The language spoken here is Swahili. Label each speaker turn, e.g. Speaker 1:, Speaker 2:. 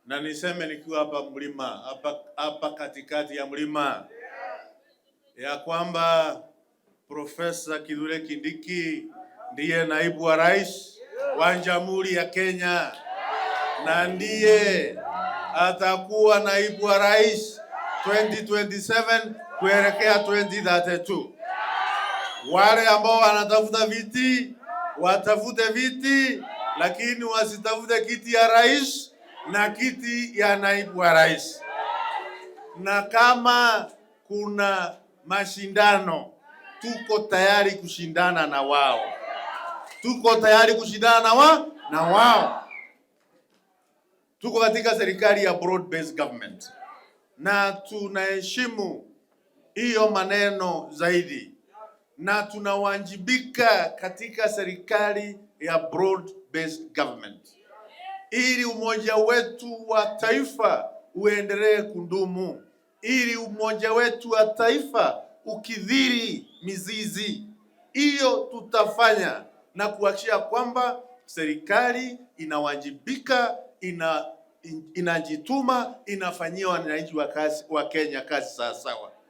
Speaker 1: Na niseme nikiwa hapa mlima hapa, hapa katikati ya mlima ya kwamba Profesa Kithure Kindiki ndiye naibu wa rais wa Jamhuri ya Kenya na ndiye atakuwa naibu wa rais 2027 kuelekea 2032. Wale ambao wanatafuta viti watafute viti, lakini wasitafute kiti ya rais na kiti ya naibu wa rais. Na kama kuna mashindano, tuko tayari kushindana na wao, tuko tayari kushindana na wao. Tuko katika serikali ya broad based government na tunaheshimu hiyo maneno zaidi, na tunawajibika katika serikali ya broad based government ili umoja wetu wa taifa uendelee kudumu, ili umoja wetu wa taifa ukidhiri mizizi. Hiyo tutafanya na kuhakikisha kwamba serikali inawajibika, inajituma, inafanyia wananchi wa Kenya kazi sawasawa.